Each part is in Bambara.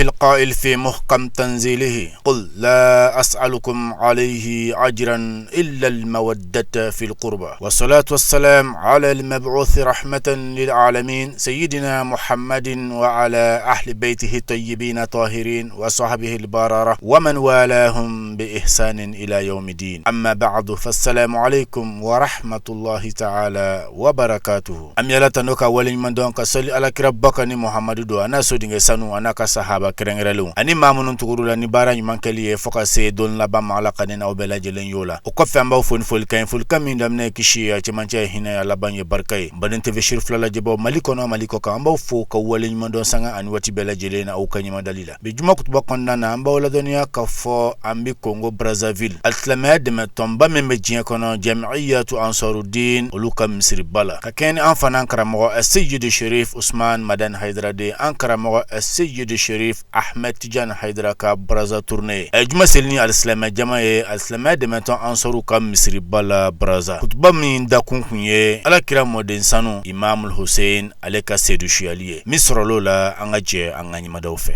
القائل في محكم تنزيله قل لا أسألكم عليه أجرا إلا المودة في القربى والصلاة والسلام على المبعوث رحمة للعالمين سيدنا محمد وعلى أهل بيته الطيبين الطاهرين وصحبه البررة ومن والاهم بإحسان إلى يوم الدين أما بعد فالسلام عليكم ورحمة الله تعالى وبركاته An bɛ Ala tanu k'a waleɲuman dɔn ka sali alakiraba kan ni Muhamadu don a n'a sodenkɛ sanu a n'a ka sahaba kɛrɛnkɛrɛnlenw ani maa minnu tugur'u la ni baara ɲuman kɛli ye fo ka se don laban ma Ala ka ne n'aw bɛɛ lajɛlen y'o la o kɔfɛ an b'aw fo ni folikan ye folikan min daminɛ ye kisi ye a cɛmancɛ ye hinɛ ye a laban ye barika ye Baden TV siri fila lajɛbaw Mali kɔnɔ Mali kɔ kan an b'aw fo ka waleɲuman dɔn sanga ani waati bɛɛ lajɛlen na aw ka ɲɛmadali la bi juma kutuba kɔnɔna na an b'aw ladɔnniya k'a fɔ an bɛ Kongo Brazzaville alisilamɛya dɛmɛtɔnba min bɛ diɲɛ kɔnɔ Jamiyatu Ansarudin olu ka misiriba la ka kɛɲɛ ni an fana karamɔgɔ Seyidi Sherif Usman Madani Hayidara de an karamɔgɔ Seyidi Sherif Ahmed Tijani Hayidara ka Brazza tournée ye juma seli ni alisilamɛ jama ye alisilamɛya dɛmɛtɔn Ansaru ka misiriba la Brazza kutuba min dakun kun ye Ala kira mɔden sanu Imamul Hussein ale ka sedusuyali ye min sɔrɔl'o la an ka jɛ an ka ɲɛmadaw fɛ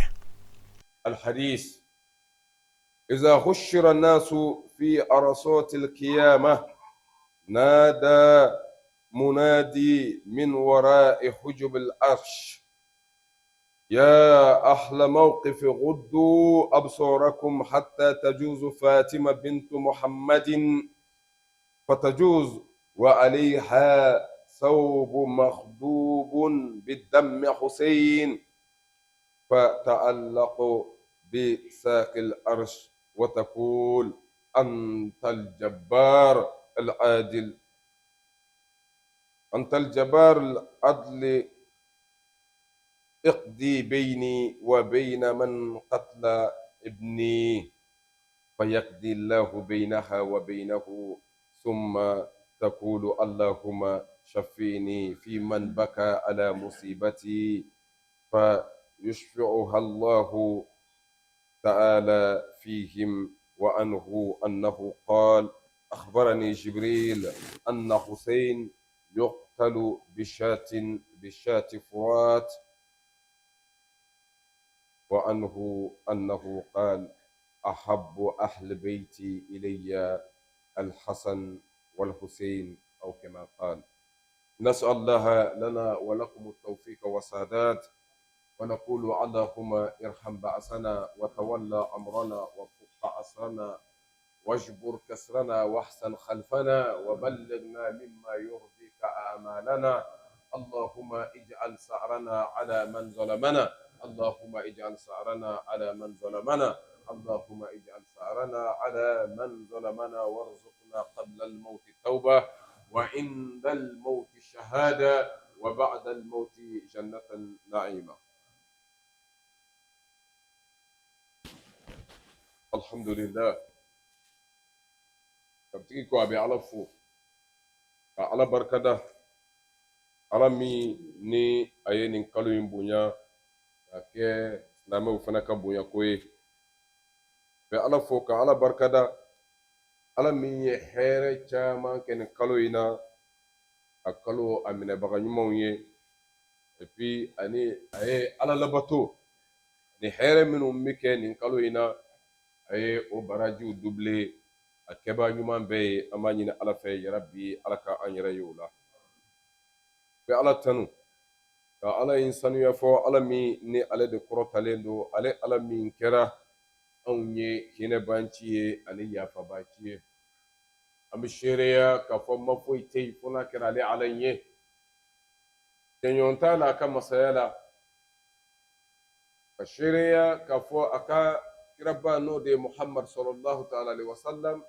الحديث إذا حشر الناس في عرصات القيامة نادى منادي من وراء حجب العرش يا أهل موقف غضوا أبصاركم حتى تجوز فاطمة بنت محمد فتجوز وعليها ثوب مخضوب بالدم حسين فتعلق بساق الأرش وتقول أنت الجبار العادل أنت الجبار العدل اقضي بيني وبين من قتل ابني فيقضي الله بينها وبينه ثم تقول اللهم شفيني في من بكى على مصيبتي فيشفعها الله تعالى فيهم وعنه أنه قال أخبرني جبريل أن حسين يقتل بشاة بشاة فرات وعنه أنه قال أحب أهل بيتي إلي الحسن والحسين أو كما قال نسأل الله لنا ولكم التوفيق والسداد ونقول اللهم ارحم بأسنا وتولى أمرنا وفك أسرنا واجبر كسرنا واحسن خلفنا وبلغنا مما يرضيك آمالنا اللهم اجعل سعرنا على من ظلمنا اللهم اجعل سعرنا على من ظلمنا اللهم اجعل سعرنا على من ظلمنا وارزقنا قبل الموت التوبة وعند الموت الشهادة وبعد الموت جنة نعيمة الحمد لله kabtigi ko a bɛ ala fo ka ala barikada ala min ni a ye nin kalo in bonya ka kɛ silamɛw fana ka bonya ko ye bɛ ala fo ka ala barikada ala min ye hɛrɛ caman kɛ nin kalo in na a kalo a minɛbaga ɲumanw ye et puis ani a ye ala labato ni hɛrɛ minnu bɛ kɛ nin kalo in na a ye o barajiw dubile a kɛbaa ɲuman bɛɛ ye an b'a ɲini ala fɛ yarabi ala ka an yɛrɛ ye o la bɛ ala tanu ka ala in sanuya fɔ ala min ni ale de kɔrɔtalen don ale ala min kɛra anw ye hinɛbanci ye ani yafabaci ye an bɛ seereya k'a fɔ ma foyi tɛ yen fo n'a kɛra ale ala in ye jɛɲɔgɔn t'a la a ka masaya la ka seereya k'a fɔ a ka kiraba n'o de ye muhammad sallallahu ta'ala alaihi wasallam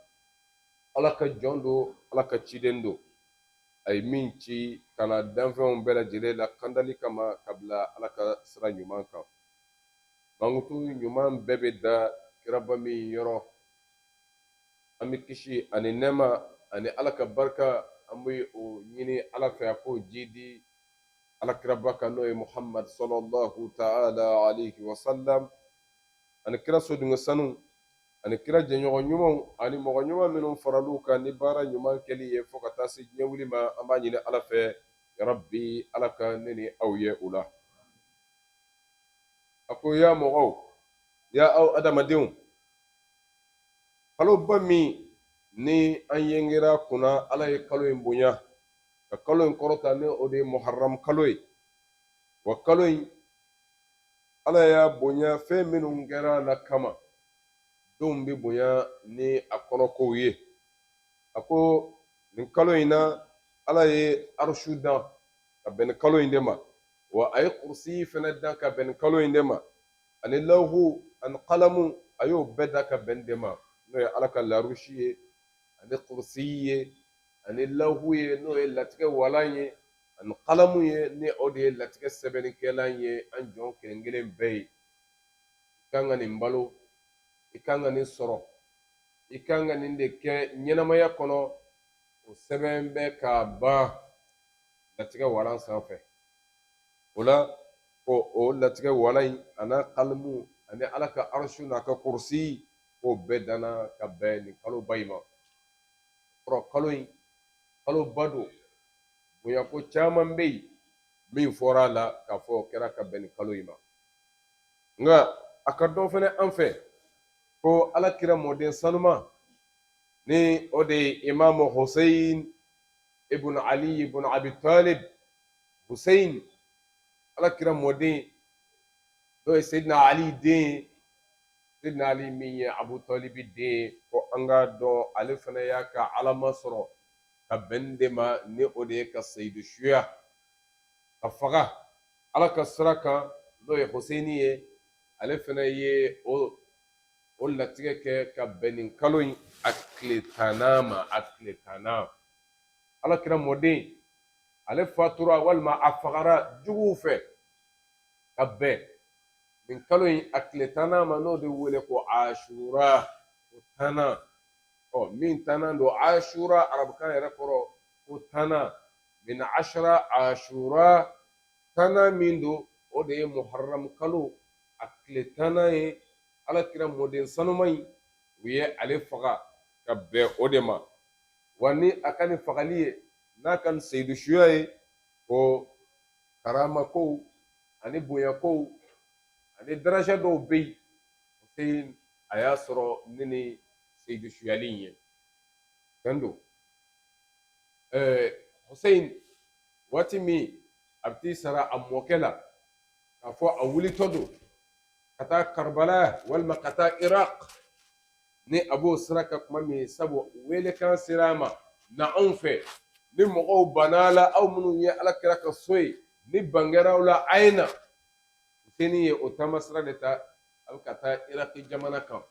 ala ka jɔn don ala ka ciden don a ye min ci ka na danfɛnw bɛɛ lajɛlen lakandali kama ka bila ala ka sira ɲuman kan mankutu ɲuman bɛɛ bɛ da kiraba min yɔrɔ an bɛ kisi ani nɛɛma ani ala ka barika an bɛ o ɲini ala fɛ a k'o jidi ala kiraba kan n'o ye muhammad sallallahu ta'ala alaihi wasallam ani kira sodenkɛ sanu ani kira jɛɲɔgɔn ɲumanw ani mɔgɔ ɲuman minnu faral'u kan ni baara ɲuman kɛli ye fo ka taa se diɲɛ wuli ma an b'a ɲini ala fɛ yarabi ala ka ne ni aw ye o la a ko ya mɔgɔw Ya aw adamadenw, kaloba min ni an yengera kunna, Ala ye kalo in bonya ka kalo in kɔrɔta, ni o de ye Muharram kalo ye. Wa kalo in, Ala y'a bonya fɛn minnu kɛra a la kama, denw bɛ bonya ni a kɔnɔkow ye. A ko nin kalo in na, Ala ye arusu dan ka bɛn nin kalo in de ma, wa a ye kurusi fɛnɛ dan ka bɛn nin kalo in de ma, ani lawhu ani kalamu, a y'o bɛɛ da ka bɛn de ma, n'o ye Ala ka larusi ye, ani kurusi ye, ani lawhu ye, n'o ye latigɛ walan ye, ani kalamu ye, ni o de ye latigɛ sɛbɛnnikɛlan ye. An jɔn kelen kelen bɛɛ ye, i kan ka nin balo, i kan ka nin sɔrɔ, i kan ka nin de kɛ ɲɛnamaya kɔnɔ, o sɛbɛn bɛ ka ban latigɛ walan sanfɛ. O la, ko o latigɛ walan in a n'a kalamu ani Ala ka arusu n'a ka kurusi, k'o bɛɛ danna ka bɛn nin kaloba in ma. Kɔrɔ, kalo in kaloba don, bonyako caman bɛ yen min fɔra a la k'a fɔ o kɛra ka bɛn nin kalo in ma. Nka a ka dɔn fɛnɛ an fɛ ko Ala kira mɔden sanuma, ni o de ye Imamu Hussein ibn Ali ibn Abi Talib, Hussein Ala kira mɔden, n'o ye Seydina Ali den ye, Seydina Ali min ye Abu Talibi den ye, ko an k'a dɔn ale fana y'a ka alama sɔrɔ ka bɛn de ma, ni o de ye ka seyidu suya ka faga Ala ka sira kan, n'o ye Husseini ye. Ale fana ye o latigɛ kɛ ka bɛn nin kalo in a tile tannan ma, a tile tannan. Ala kira mɔden, ale fatura walima a fagara juguw fɛ ka bɛn nin kalo in a tile tannan ma, n'o de wele ko Asura, o tannan. Ɔ, min tannan don, Asura arabukan yɛrɛ kɔrɔ ko tannan, min ashara Asura, tannan min don, o de ye Muharram kalo a tile tannan ye. Ala kira mɔden sanuman in, u ye ale faga ka bɛn o de ma. Wa ni a ka nin fagali ye, n'a ka nin seyidusuya ye, ko karamakow ani bonyakow ani daraja dɔw bɛ yen, Hussein a y'a sɔrɔ ni nin seyidusuyali in ye. Fɛn don, Hussein waati min a bɛ t'i sara a mɔkɛ la k'a fɔ a wulitɔ don ka taa Karbala walima ka taa Iraq, ni a b'o sira kan kuma min, sabu welekan sera a ma na anw fɛ, ni mɔgɔw banna a la, aw minnu ye Ala kira ka so ye, ni ban kɛra aw la, a ye na. Hussein ye o taama sira de ta, a bɛ ka taa Iraki jamana kan.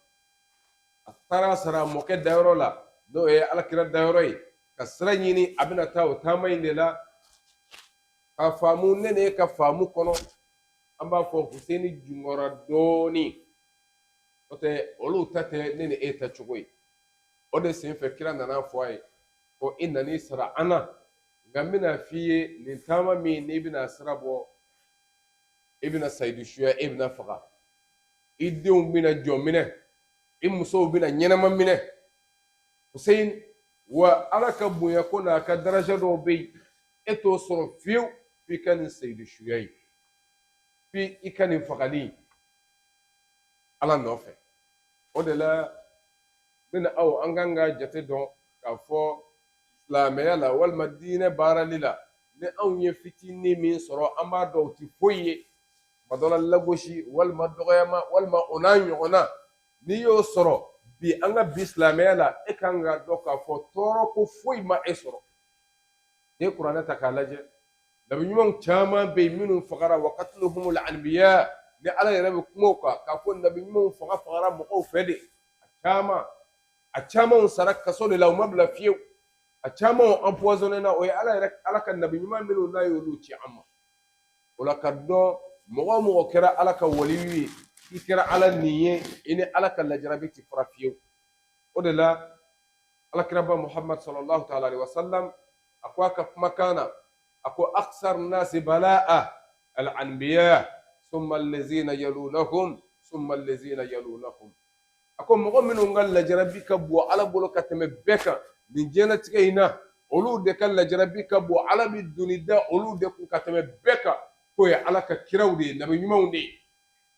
A taara sara a mɔkɛ dayɔrɔ la, n'o ye Ala kira dayɔrɔ ye, ka sira ɲini. A bɛna taa o taama in de la k'a faamu. Ne ne ka faamu kɔnɔ, an b'a fɔ Hussein jungɔra dɔɔnin, n'o tɛ olu ta tɛ ne ni e ta cogo ye. O de senfɛ kira nana fɔ a ye ko i nan'i sara an na, nka n bɛna f'i ye, nin taama min n'i bɛna sira bɔ, i bɛna sayidu suya, e bɛna faga, i denw bɛna jɔn minɛ, i musow bɛna ɲɛnama minɛ, Hussein. Wa Ala ka bonya ko n'a ka daraja dɔw bɛ yen, e t'o sɔrɔ fiyewu f'i ka nin sayidu suya ye, f'i i ka nin fagali Ala nɔfɛ. O de la, ne ni aw, an kan ka jate dɔn k'a fɔ silamɛya la walima diinɛ baarali la, ni anw ye fitinin min sɔrɔ, an b'a dɔn o tɛ foyi ye. Tuma dɔ la, lagosi walima dɔgɔyama walima o n'a ɲɔgɔnna, n'i y'o sɔrɔ bi an ka bi silamɛya la, e kan ka dɔn k'a fɔ tɔɔrɔ ko foyi ma e sɔrɔ. N'i ye kuranɛ ta k'a lajɛ, nabi ɲumanw caman bɛ yen minnu fagara, wa katluhumul anbiya, ni Ala yɛrɛ bɛ kuma o kan k'a fɔ nabi ɲumanw fagara mɔgɔw fɛ de. A camanw sara kaso de la, u ma bila fiyewu. A camanw empoisonné na. O ye Ala yɛrɛ, Ala ka nabi ɲuman minnu n'a y'olu ci an ma. O la, ka dɔn mɔgɔ o mɔgɔ kɛra Ala ka waliyu ye, i kɛra Ala nin ye, i ni Ala ka lajarabi ti fara fiyewu. O de la, Alakiraba Muhammad sallallahu ta'ala alaihi wa sallam, a ko a ka kumakan na, a ko aksar nasi balaa al anbiya, summa allazina yalunahum, summa allazina yalunahum. A ko mɔgɔ minnu ka lajarabi ka bon Ala bolo ka tɛmɛ bɛɛ kan nin diɲɛlatigɛ in na, olu de ka lajarabi ka bon, Ala bɛ doni da olu de kun ka tɛmɛ bɛɛ kan, k'o ye Ala ka kiraw de ye, nabi ɲumanw de ye.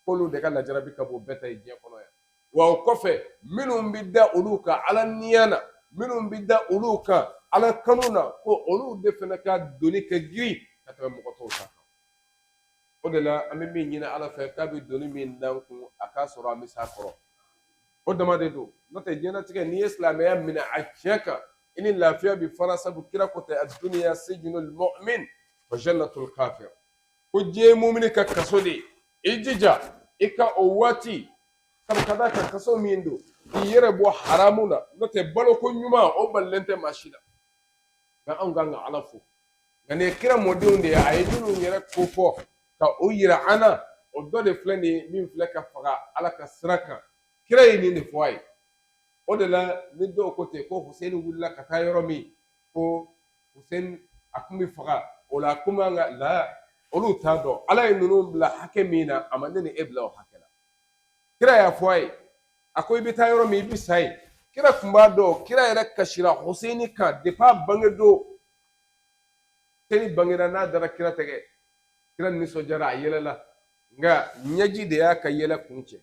K'olu de ka lajarabi ka bon bɛɛ ta ye diɲɛ kɔnɔ yan. Wa o kɔfɛ, minnu bɛ da olu kan Ala niya na, minnu bɛ da olu kan Ala kanu na, ko olu de fana ka doni ka girin ka tɛmɛ mɔgɔ tɔw ta kan. O de la, an bɛ min ɲini Ala fɛ, k'a bɛ doni min d'an kun, a k'a sɔrɔ an bɛ s'a kɔrɔ. O dama de don. N'o tɛ, diɲɛlatigɛ, n'i ye silamɛya minɛ a tiɲɛ kan, i ni lafiya bɛ fara. Sabu kira ko tɛ: adduniya sijnul mu'min wa jannatul kafir. Ko diɲɛ ye mumini ka kaso de ye. I jija i ka o waati, sabu ka d'a kan kaso min don, k'i yɛrɛ bɔ haramu na. N'o tɛ, baloko ɲuman, o balilen tɛ maa si la. Nka anw kan ka Ala fo. Nka nin ye kira mɔdenw de ye. A ye minnu yɛrɛ kofɔ ka o yira an na, o dɔ de filɛ nin ye, min filɛ ka faga Ala ka sira kan. Kira ye nin de fɔ a ye. O de la, ni dɔw ko ten ko Hussein wulila ka taa yɔrɔ min, ko Hussein a kun bɛ faga o la, komi an ka la, olu t'a dɔn Ala ye ninnu bila hakɛ min na, a ma ne ni e bila o hakɛ la. Kira y'a fɔ a ye, a ko i bɛ taa yɔrɔ min, i bɛ sa yen. Kira tun b'a dɔn. Kira yɛrɛ kasira Hussein kan depuis a bange don. Hussein bangera n'a dara kira tɛgɛ, kira nisɔndiyara, a yɛlɛla, nka ɲɛji de y'a ka yɛlɛ kun cɛ.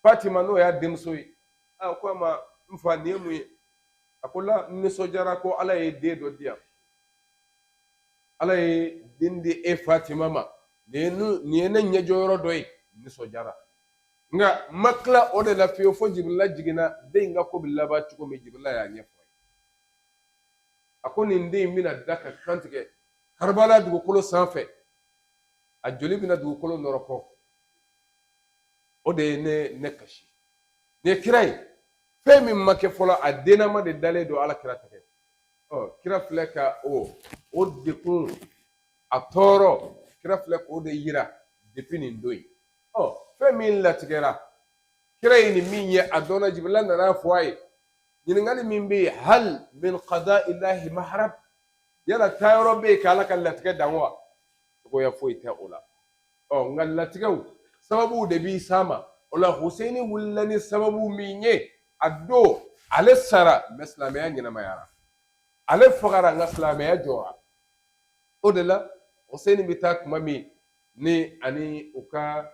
Fatima, n'o y'a denmuso ye, a ko a ma: n fa, nin ye mun ye? A ko la, n nisɔndiyara ko Ala ye den dɔ di yan, Ala ye den di e Fatima ma. Nin ye ne ɲɛjɔyɔrɔ dɔ ye, n nisɔndiyara. Nka n ma tila o de la fiyewu fo Jibirila jiginna. Den in ka ko bɛ laban cogo min, Jibirila y'a ɲɛfɔ a ye. A ko nin den in bɛna da ka kan tigɛ Karibala dugukolo sanfɛ, a joli bɛna dugukolo nɔrɔ kɔ. O de ye ne kasi. Nin ye kira ye, fɛn min ma kɛ fɔlɔ, a dennama de dalen don Ala kira tɛgɛ. Ɔ, kira filɛ ka o dekun, a tɔɔrɔ, kira filɛ k'o de yira depuis nin don in. Ɔ, fɛn min latigɛra, kira ye nin min ye, a dɔnna. Jibirila nana fɔ a ye. Ɲininkali min bɛ yen: hal min qada illahi mahrab? Yala taayɔrɔ bɛ yen k'Ala ka latigɛ dan wa? Cogoya foyi tɛ o la. Ɔ, nka latigɛw sababuw de b'i s'a ma. O la, Hussein wulila ni sababu min ye, a don ale sara, mɛ silamɛya ɲɛnamayara. Ale fagara, nka silamɛya jɔra. O de la, Hussein bɛ taa tuma min ni ani u ka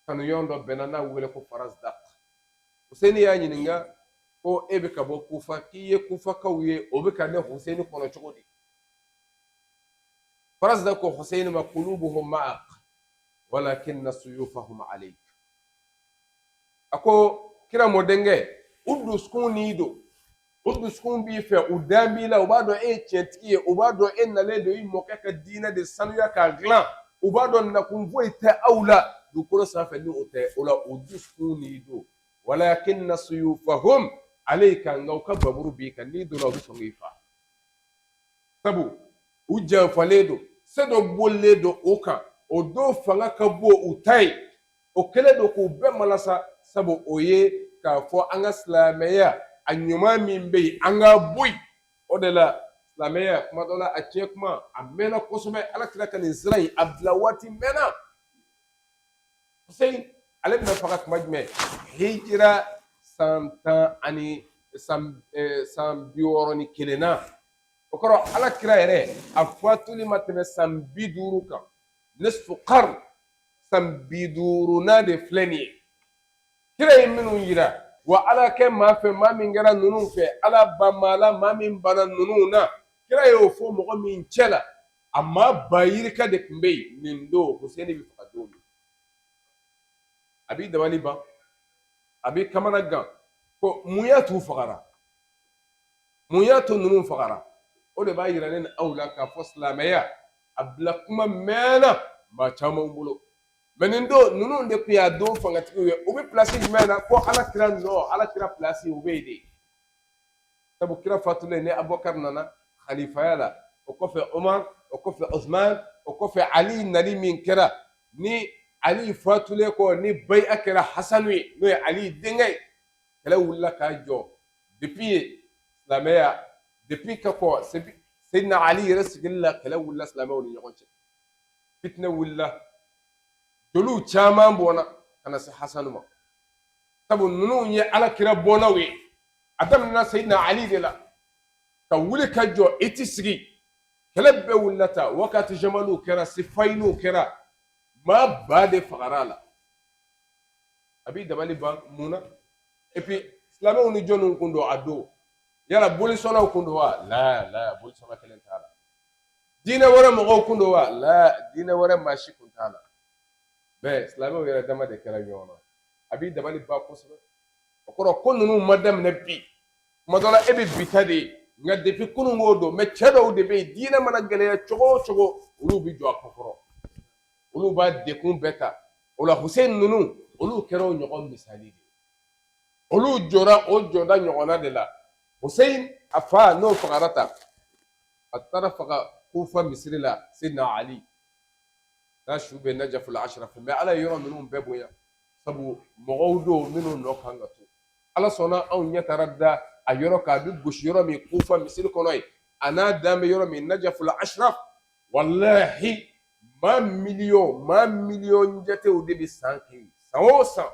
kanuɲɔgɔn dɔ bɛnna, n'a wele ko Farazdak, Hussein y'a ɲininka ko e bɛ ka bɔ Kufa, k'i ye Kufakaw ye, o bɛ ka ne Hussein kɔnɔ cogo di? Farazdak ko Hussein ma: qulubuhum ma'ak walakinna suyufahum alayk. A ko kira mɔdenkɛ, u dusukun n'i don, u dusukun b'i fɛ, u dan b'i la, u b'a dɔn e ye tiɲɛtigi ye, u b'a dɔn e nalen don i mɔkɛ ka diinɛ de sanuya k'a dilan, u b'a dɔn nakun foyi tɛ aw la dugukolo sanfɛ ni o tɛ. O la, u dusukun n'i don, walakinna suyufahum alayka. Nka u ka baburu b'i kan, n'i donna, u bɛ sɔn k'i fa, sabu u janfalen don, se dɔ bolilen don o kan, o don fanga ka bon u ta ye, o kɛlen don k'u bɛɛ malasa. Sabu o ye k'a fɔ an ka silamɛya a ɲuman min bɛ yen, an k'a bɔ yen. O de la, silamɛya kuma dɔ la, a tiɲɛ kuma, a mɛnna kosɛbɛ. Ala kira ka nin sira in, a bila waati mɛnna. Hussein ale bɛna faga tuma jumɛn? Hijira san tan ani san 61 na. O kɔrɔ, Ala kira yɛrɛ a fatuli ma tɛmɛ san 50 kan. Nisfu qarn, san 50nan de filɛ nin ye. Kira ye minnu yira wa, Ala kɛ maa fɛ, maa min kɛra ninnu fɛ, Ala ba maa la, maa min banna ninnu na, kira y'o fɔ mɔgɔ min cɛ la, a maa ba yirika de tun bɛ yen nin don. Hussein bɛ faga don min, a b'i dabali ban, a b'i kamana gan ko mun y'a t'u fagara, mun y'a to ninnu fagara. O de b'a yira ne ni aw la k'a fɔ silamɛya a bila kuma mɛnna maa caman bolo. Mɛ nin don ninnu de tun y'a don fangatigiw ye. U bɛ pilasi jumɛn na? Ko Ala kira nɔ, Ala kira pilasi, u bɛ yen de. Sabu kira fatulen ni Abubakar nana khalifaya la, o kɔfɛ Umar, o kɔfɛ Usman, o kɔfɛ Ali. Nali min kɛra ni Ali fatulen kɔ, ni bayi'a kɛra Hasanu ye, n'o ye Ali denkɛ ye, kɛlɛ wulila k'a jɔ. Depuis yen, silamɛya, depuis ka kɔ Seydina Ali yɛrɛ sigili la, kɛlɛ wulila silamɛw ni ɲɔgɔn cɛ, fitinɛ wulila, joliw caman bɔnna ka na se Hasanu ma. Sabu ninnu ye Ala kira bɔnnaw ye. A daminɛna Seydina Ali de la ka wuli ka jɔ, i ti sigi. Kɛlɛ bɛɛ wulila ta, wakati jamaliw kɛra, sifayiniw kɛra. Maa ba de fagara a la. A b'i dabali ban mun na? Et puis silamɛw ni jɔnniw kun don a don? Yala bolisɔnnaw kun don wa? La la, bolisɔnna kelen t'a la. Diinɛ wɛrɛ mɔgɔw kun don wa? La, diinɛ wɛrɛ maa si kun t'a la. Mais silamɛw yɛrɛ dama de kɛra ɲɔgɔn na. A b'i dabali ban kosɛbɛ. O kɔrɔ ko ninnu ma daminɛ bi. Tuma dɔ la e bɛ bi ta de ye, nka depuis kunun k'o don. Mais cɛ dɔw de bɛ yen, diinɛ mana gɛlɛya cogo o cogo, olu bɛ jɔ a kɔkɔrɔ, olu b'a dekun bɛɛ ta. O la Hussein ninnu, olu kɛra o ɲɔgɔn misali de ye. Olu jɔra o jɔda ɲɔgɔnna de la. Hussein a fa n'o fagara ta, a taara faga Kufa misiri la. Seydina Ali n'a su bɛ Najaful Ashraf. Mais Ala ye yɔrɔ ninnu bɛɛ bonya, sabu mɔgɔw don minnu nɔ kan ka to. Ala sɔnna, anw ɲɛ taara da a yɔrɔ kan, a bɛ gosi yɔrɔ min Kufa misiri kɔnɔ yen, a n'a dan bɛ yɔrɔ min Najaful Ashraf. Walahi, maa miliyɔn jatew de bɛ san kɛ yen san o san.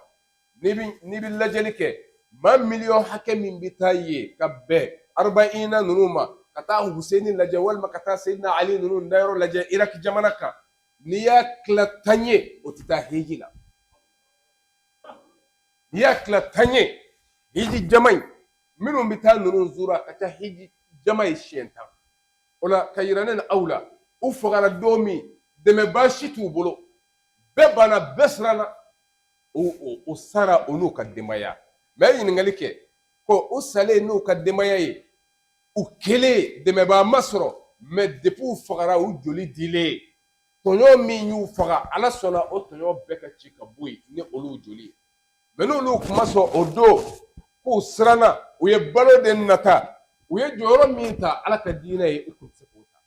N'i bɛ lajɛli kɛ, maa miliyɔn hakɛ min bɛ taa yen ka bɛn arbaina ninnu ma, ka taa Hussein lajɛ walima ka taa Seydina Ali ninnu dayɔrɔ lajɛ Iraki jamana kan, n'i y'a tila 10 ye, o tɛ taa hiji la. N'i y'a tila 10 ye, hiji jama in minnu bɛ taa ninnu zuru, a ka ca hiji jama ye siɲɛ 10. O la ka yira ne ni aw la, u fagara don min, dɛmɛbaa si t'u bolo, bɛɛ banna, bɛɛ siranna, o sara o n'u ka denbaya. Mais ɲininkali kɛ ko u salen n'u ka denbaya ye, u kelen dɛmɛbaa ma sɔrɔ. Mais depuis u fagara, u joli dilen, tɔɲɔ min y'u faga, Ala sɔnna o tɔɲɔ bɛɛ ka ci ka bɔ yen ni olu joli ye. Mais n'olu kun ma sɔn o don, k'u siranna, u ye balo de nata, u ye jɔyɔrɔ min ta Ala ka diinɛ ye, u kun tɛ se k'o ta.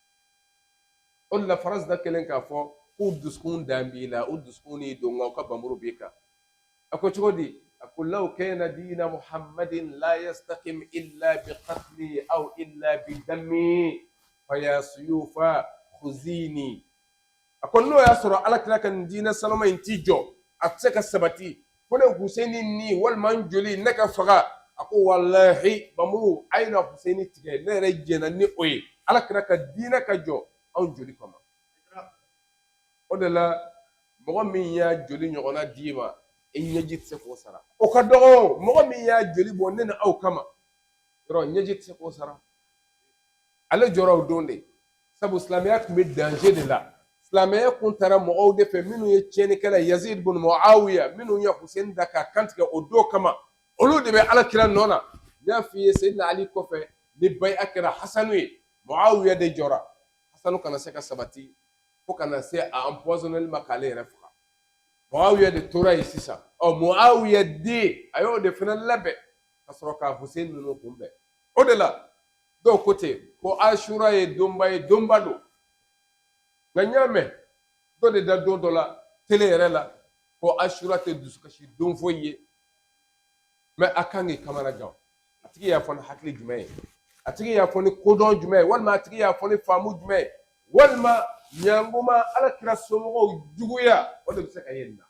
O de la Farazda kɛlen k'a fɔ k'u dusukun dan b'i la, u dusukun n'i don, nka u ka bamuru b'i kan. A ko cogo di? A ko law kana dina Muhammadin la yastaqim illa bi qatli aw illa bi dami fa ya suyufa khuzini. A ko n'o y'a sɔrɔ Ala kira ka nin diinɛ sanuma in ti jɔ, a tɛ se ka sabati fo ne Huseni ni walima n joli ne ka faga. A ko walahi, bamuru a ye na Huseni tigɛ, ne yɛrɛ jɛnna ni o ye, Ala kira ka diinɛ ka jɔ anw joli kama. O de la mɔgɔ min y'a joli ɲɔgɔnna d'i ma, i ɲɛji tɛ se k'o sara, o ka dɔgɔ. Mɔgɔ min y'a joli bɔ ne ni aw kama yɔrɔ, ɲɛji tɛ se k'o sara. Ale jɔra o don de, sabu silamɛya tun bɛ danger de la. Silamɛya kun taara mɔgɔw de fɛ minnu ye tiɲɛnikɛla, Yazid bin Muawiya, minnu ye Hussein da k'a kantigɛ o don kama, olu de bɛ Ala kira nɔ na. N y'a f'i ye, Seydina Ali kɔfɛ ni bayi'a kɛra Hasanu ye, Muawiya de jɔra. Hasanu kana se ka sabati fo ka na se a empoisonner ma k'ale yɛrɛ faga. Muawiya de tora yen sisan. Ɔ, Muawiya den, a y'o de fana labɛn ka sɔrɔ ka Hussein ninnu kunbɛn. O de la dɔw ko ten ko Asura ye donba ye, donba don. Nka n y'a mɛn dɔ de da don dɔ la télé yɛrɛ la ko Asura tɛ dusukasi don foyi ye. Mais a kan k'i kamana gan. A tigi y'a fɔ ni hakili jumɛn ye? A tigi y'a fɔ ni kodɔn jumɛn ye? Walima a tigi y'a fɔ ni faamu jumɛn ye? Walima ɲangoma Ala kira somɔgɔw juguya, o de bɛ se ka ye nin na.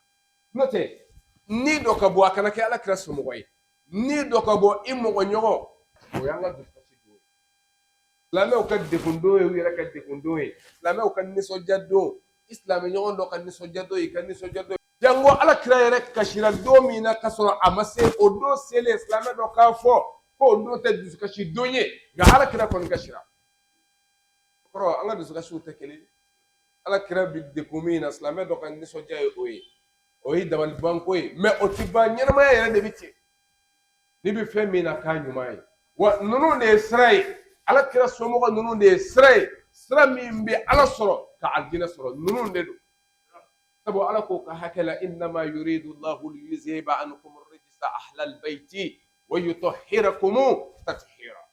N'o tɛ, ni dɔ ka bɔ, a kana kɛ Ala kira somɔgɔ ye, ni dɔ ka bɔ i mɔgɔ ɲɔgɔn, o y'an ka dusukasi don ye. Silamɛw ka degun don ye, u yɛrɛ ka degun don ye. Silamɛw ka nisɔndiya don, i silamɛ ɲɔgɔn dɔ ka nisɔndiya don, i ka nisɔndiya don. Jango Ala kira yɛrɛ kasira don min na, ka sɔrɔ a ma se o don selen, silamɛ dɔ k'a fɔ ko o don tɛ dusukasi don ye, nka Ala kira kɔni kasira. Kɔrɔ an ka dusukasiw tɛ kelen ye. Ala kira bi degun min na, silamɛ dɔ ka nisɔndiya ye o ye, o ye dabalibanko ye. Mais o ti ban, ɲɛnamaya yɛrɛ de bɛ ten. N'i bɛ fɛn min na k'a ɲuman ye, wa ninnu de ye sira ye, Ala kira somɔgɔ ninnu de ye sira ye, sira min bɛ Ala sɔrɔ ka alijinɛ sɔrɔ, ninnu de don. Sabu Ala ko ka hakɛ la: innama yuridu Allahu liyuzhiba ankum rijsa ahlal bayti wa yutahhirakum tathira.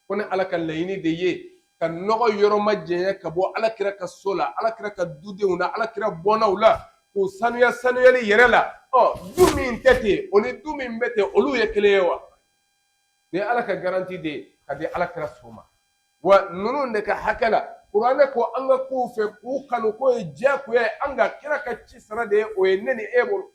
Ko ne Ala ka laɲini de ye ka nɔgɔ yɔrɔ ma jɛnya ka bɔ Ala kira ka so la, Ala kira ka dudenw na, Ala kira bɔnnaw la, k'u sanuya sanuyali yɛrɛ la. Ɔ, du min tɛ ten, o ni du min bɛ ten, olu ye kelen ye wa? Ni Ala ka garantie de ye ka di Ala kira so ma. Wa ninnu de ka hakɛ la, kuranɛ ko an ka k'u fɛ, k'u kanu, k'o ye diyagoya ye an ka kira ka ci sara de ye, o ye ne ni e bolo.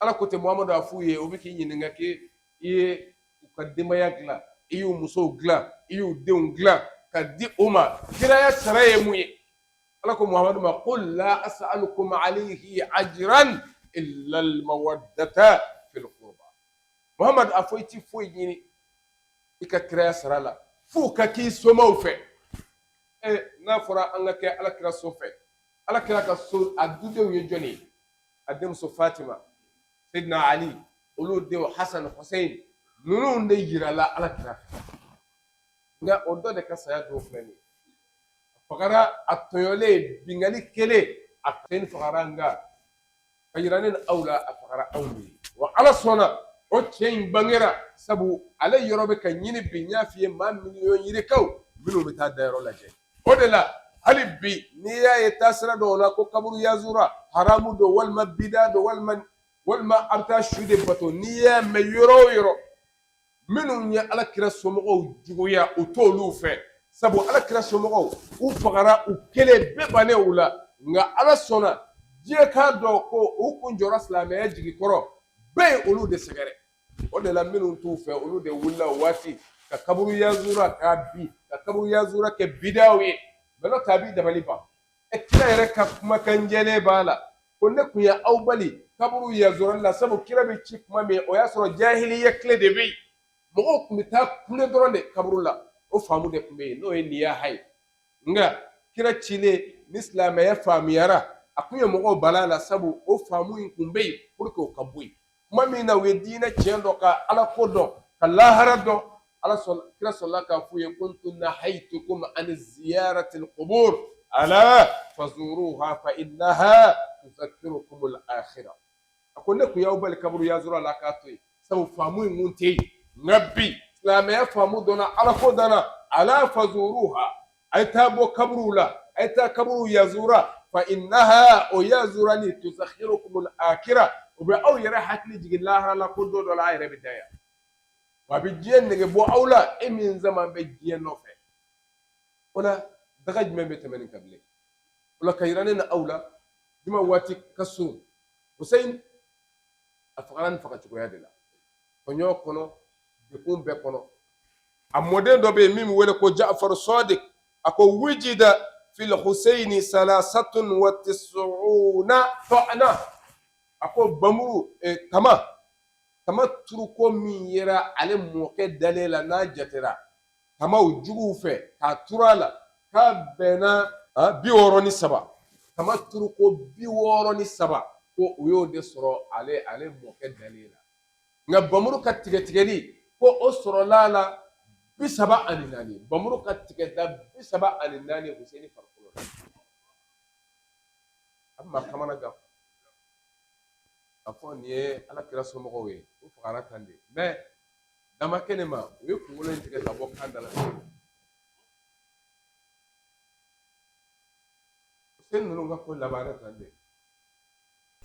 Ala ko ten Muhamadu a f'u ye, o bɛ k'i ɲininka k'e i ye u ka denbaya dilan, i y'u musow dilan, i y'u denw dilan ka di u ma, kiraya sara ye mun ye? Ala ko Muhamadu ma qul la as'alukum alayhi ajran illa al-mawaddata fil qurba. Muhamadu a fɔ i ti foyi ɲini i ka kiraya sara la f'u ka k'i somaw fɛ. N'a fɔra an ka kɛ Ala kira so fɛ, Ala kira ka so a dudenw ye jɔni ye? A denmuso Fatima, Seydina Ali, olu denw Hasan, Hussein, ninnu de yirala Ala kira fɛ. Nka o dɔ de ka saya don filɛ nin ye. A fagara a tɔɲɔlen, binkanni kɛlen, a sen fagara, nka ka yira ne ni aw la a fagara anw de ye. Wa Ala sɔnna o cɛ in bangera, sabu ale yɔrɔ bɛ ka ɲini bi. N y'a f'i ye, maa miliyɔn yirikaw minnu bɛ taa dayɔrɔ lajɛ. O de la hali bi n'i y'a ye taasira dɔw la ko kaburu yazura haramu don, walima bida don, walima a bɛ taa su de bato, n'i y'a mɛn yɔrɔ o yɔrɔ, minnu ye Ala kira somɔgɔw juguya, u t'olu fɛ, sabu Ala kira somɔgɔw u fagara u kelen bɛɛ bannen u la. Nka Ala sɔnna diɲɛ k'a dɔn ko u kun jɔra silamɛya jigi kɔrɔ, bɛɛ ye olu de sɛgɛrɛ. O de la minnu t'u fɛ, olu de wulila o waati ka kaburu yazura k'a bi ka kaburu yazura kɛ bidaw ye. Mɛ n'o tɛ a b'i dabali ban. Kira yɛrɛ ka kumakan jɛlen b'a la ko ne kun ye aw bali kaburu yazurali la, sabu kira bɛ ci kuma min, o y'a sɔrɔ jahiliya tile de bɛ yen, mɔgɔw tun bɛ taa kule dɔrɔn de kaburu la, o faamu de tun bɛ yen, n'o ye niyaha ye. Nka kira cilen ni silamɛya faamuyara, a kun ye mɔgɔw bala la, sabu o faamu in kun bɛ yen pour que o ka bɔ yen. Kuma min na u ye diinɛ tiɲɛ dɔn, ka Ala ko dɔn, ka lahara dɔn, Ala sɔn kira sɔrɔla k'a f'u ye kuntu nahaytukum an ziyarati alqubur ala fazuruha fa innaha tuzakkirukum al-akhirah. A ko ne kun y'aw bali kaburu yazura la k'a to yen, sabu faamu in kun tɛ yen. Nka bi silamɛya faamu dɔnna, Ala ko dɔnna, ala fazuruha, a ye taa bɔ kaburuw la, a ye taa kaburuw yazura, fa innaha, o yazurali, tuzakkirukum al-akhirah, o bɛ aw yɛrɛ hakili jigin lahara la, ko don dɔ la a yɛrɛ bɛ da yan, wa a bɛ diɲɛ nege bɔ aw la, e min zaman bɛ diɲɛ nɔfɛ. O la daga jumɛn bɛ tɛmɛ nin kan bilen? O la ka yira ne na aw la, juma waati ka surun, Hussein a fagara nin faga cogoya de la, tɔɲɔ kɔnɔ, degun bɛɛ kɔnɔ. A mɔden dɔ bɛ yen min bɛ wele ko Ja'far Sadiq, a ko wujida fil Husseini salasatun wa tis'una ta'na. A ko bamuru tama turuko min yera ale mɔkɛ dalen la, n'a jatera tamaw juguw fɛ k'a turu a la, k'a bɛnna 63, tama turuko 63, ko u y'o de sɔrɔ ale mɔkɛ dalen la. Nka bamuru ka tigɛtigɛli, ko o sɔrɔla a la 34, bamuru ka tigɛda 34 Hussein farikolo la. A bɛ maa kamana gan k'a fɔ nin ye Ala kira somɔgɔw ye, u fagara tan de. Mɛ dama kɛnɛ ma, u ye kunkolo in tigɛ ka bɔ kan da la. Hussein ninnu ka ko labanna tan de.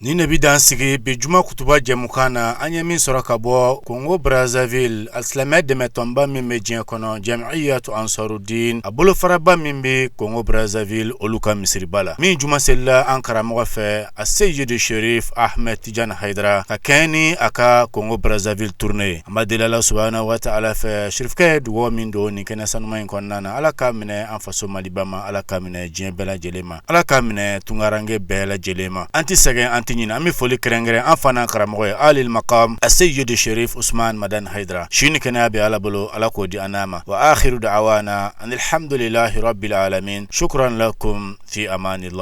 Nin de bɛ dan sigi bi juma kutuba jɛmukan na. An ye min sɔrɔ ka bɔ Kongo Brazzaville, alisilamɛ dɛmɛtɔnba min bɛ diɲɛ kɔnɔ, Jamiyatu Ansarudin, a bolofaraba min bɛ Kongo Brazzaville, olu ka misiriba la, min juma selila an karamɔgɔ fɛ, a Seyidu Sherif Ahmed Tijani Hayidara, ka kɛɲɛ ni a ka Kongo Brazzaville tournée ye. An b'a deli Ala subahana wa taala fɛ, Sherifkɛ ye dugawu min don nin kɛnɛ sanuma in kɔnɔna na, Ala k'a minɛ an faso Maliba ma, Ala k'a minɛ diɲɛ bɛɛ lajɛlen ma. Ala k'a minɛ tunkaranke bɛɛ lajɛlen ma. An tɛ sɛgɛn, an tɛ ɲinɛ. An bɛ foli kɛrɛnkɛrɛn an fa n'an karamɔgɔ ye, Alil Makam Aseyidu Sherif Usman Madani Hayidara. Si ni kɛnɛya bɛ Ala bolo, Ala k'o di an n'a ma. Wa akhiru da'awana anilhamdulilahi rabbil alamin. Shukran lakum fi amanillah.